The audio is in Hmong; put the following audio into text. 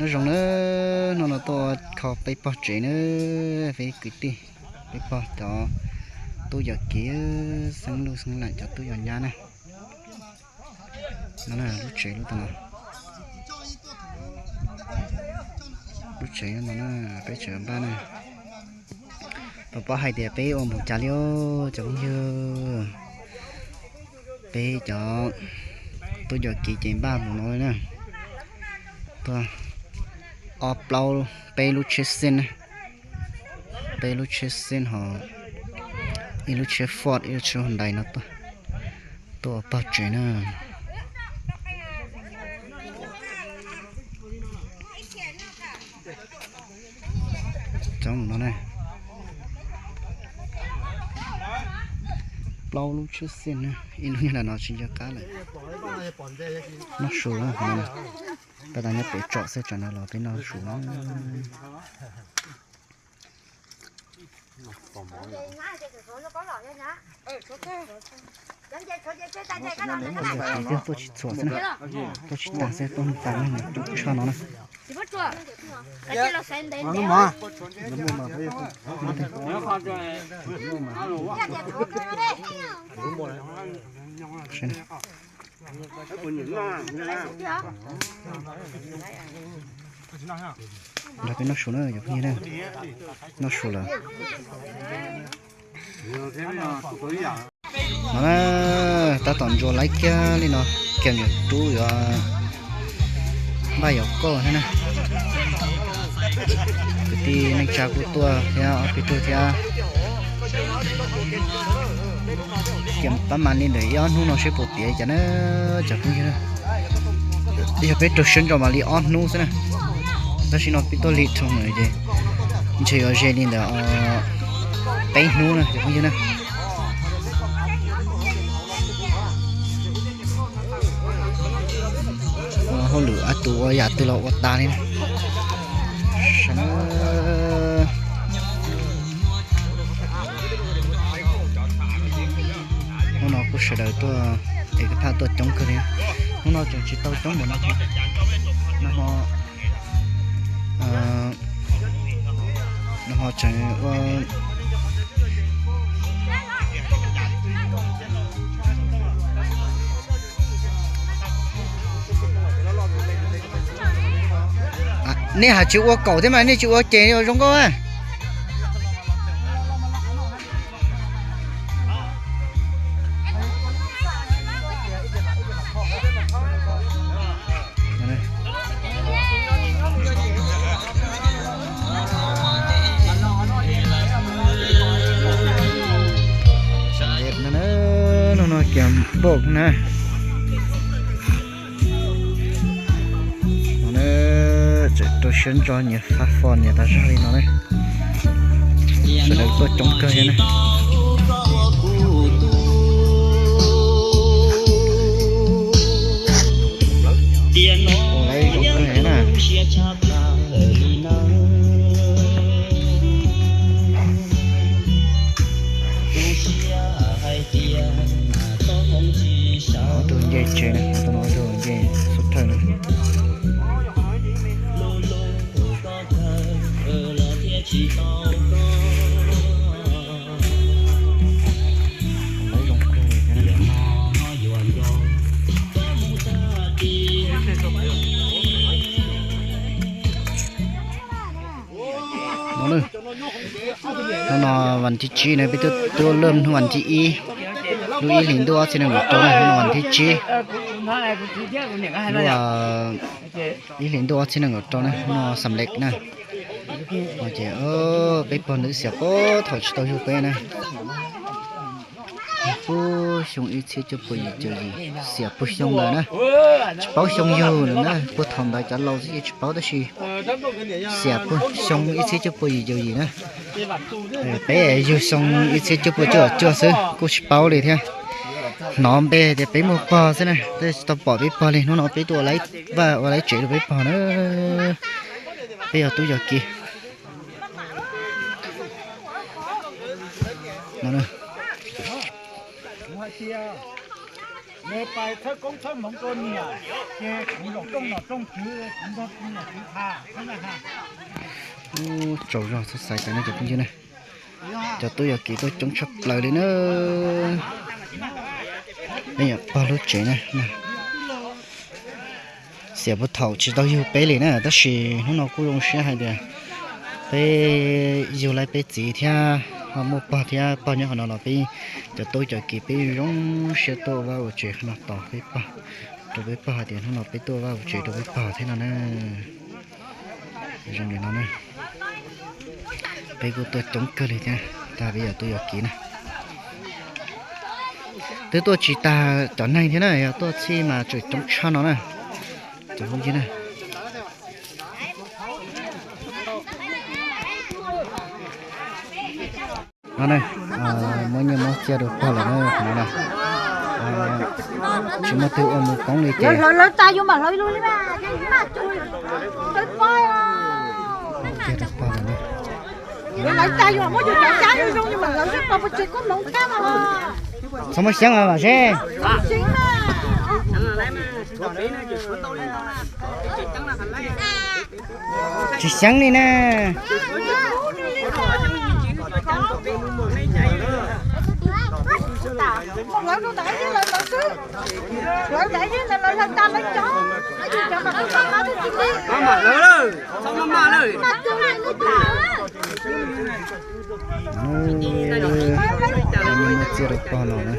Nyob zoo na, hnub no tuaj kho peb pog tsev na, peb kwv tij, peb pog cov tub yawm kiv, xeeb luj xeeb leem cov tub yawm nyab na. No na, lub tsev lub tod no. Lub tsev no na, peb tsev npaj na. Puas paub hais tias peb ua mus cas li os cov phooj ywg? Peb cov tub yawm kiv ces npaj mus no li na. Tuaj ob plaub peb lub tsheb xeeb na, peb lub tsheb xeeb ho ib lub tsheb Ford ib lub tsheb Hyundai no tuaj, tuaj ua pog tsev na. Cov no na, plaub lub tsheb xeeb na, ib lub nyob ntawm no tsis nco qab lawm. Noj su na, peb tas nyob pem tsom xwb, tsam no los peb noj su na. Tuaj tsis txhua xwb na, tuaj tsis tas xwb, tuaj tas nws coob tshaj no na. Nrog peb noj su na cov phooj ywg na, noj su lawm. No na, tab tom ntsuas laib kiag li no, kiag nyuam rub yuav npaj yuav kauj thiab na. Kwv tij neej tsa kuj tuaj thiab ob peb tug thiab. Ces pab mam li ntawm ib ob hnub no seb puas tiav cas na cov phooj ywg na. Yog peb raug siab ntso mam li ob hnub xwb na. Tab sis no peb tuaj lig rau lawm ces ntshe yuav ze li ntawd peb hnub na cov phooj ywg na. Ua hauj lwm ob tug ua yam twg los ua tas li na. Hnub no kuj sawv daws tuaj, es kuj phaj tuaj coob kawg li. Hnub no tseem tsis tau coob npaum no. Nag hmo, nag hmo tseem ua Nej hais tsis ua kaum thiab mas nej tsis ua ces zoo nkauj. Hnub no kiag npauj na. Tseem rau siab ntso nyias fab fo nyias tas zog li no na. Sawv daws tuaj coob kawg thiab na. Ua lawv zoo kawg na. Ob tug nce tsev na, tus no tus nce xub thawj na. Hnub no vas thib tsib na, peb twb lawm hnub vas thib ib, lub ib hlis ntuj ob txhiab nees nkaum rau na, hnub no vas thib tsib, lub ib hlis ntuj ob txhiab nees nkaum rau na, hnub no xam lej na. Ces peb pog ntawd xiam puag thaum tsis tau yug peb na. Puag xyoo ib txhiab cuaj pua yim caum yim, xiam puag xyoo ntawd na. Tsis paub xyoo yug lawm na, puag thaum ntawd cov laus xwb ces tsis paub tab sis xiam puag xyoo ib txhiab cuaj pua yim caum yim na. Peb yug xyoo ib txhiab cuaj pua cuaj caum cuaj xwb kuj tsis paub li thiab. Hnov npe tias peb muaj pog xwb na, tab sis tsis tau pom peb pog li. Hnub no peb tuaj ua vaj ua lawv tsev rau peb pog na. Peb yog tub yog kiv. Pais txhawb koob txhawb hmoov rau niam, ces kuv zaum rooj nom rooj tswv, kuv nrog kuv niam txiv tham. Ub, tsaug zog txhob xaiv tas ne cov phooj ywg na. Cov tub yog kev tuaj coob tshaj plaws li na. Peb nyuam pog lub tsev na. Xiam puag thaum tsis tau yug peb li na, tab sis hnub no kuj zoo siab hais tias peb yug lawv peb txiv thiab ho muaj pog thiab pog nyob qhov no los peb cov tub cov kiv peb zoo siab tuaj ua vaj ua tsev qhov no tos peb pog, rau peb pog hais tias hnub no peb tuaj ua vaj ua tsev rau peb pog thiab no na. Zoo li no na. Peb kuj tuaj coob kawg li thiab, tag peb yog tub yog kiv na. Twb tuaj tsis tag cov neeg thiab na, yog tuaj txhij mas tseem coob tshaj no na. Cov phooj ywg na. No na, muab nyiaj muab txiaj rau pog lawm na, qhov no na. Tsis muaj twg ua mus koob li ces. Lawv tas yuav mam hlawv lub li mas, hlawv pog. Lawv tas yuav muab yus cov xyab zoo zoo yus mam hlawv xwb, pog puas tsis kub hmoov thiab mas. Txhob muab xyeeb mas vam seb. Tsis xyeeb li na. Muab txiaj rau pog no na.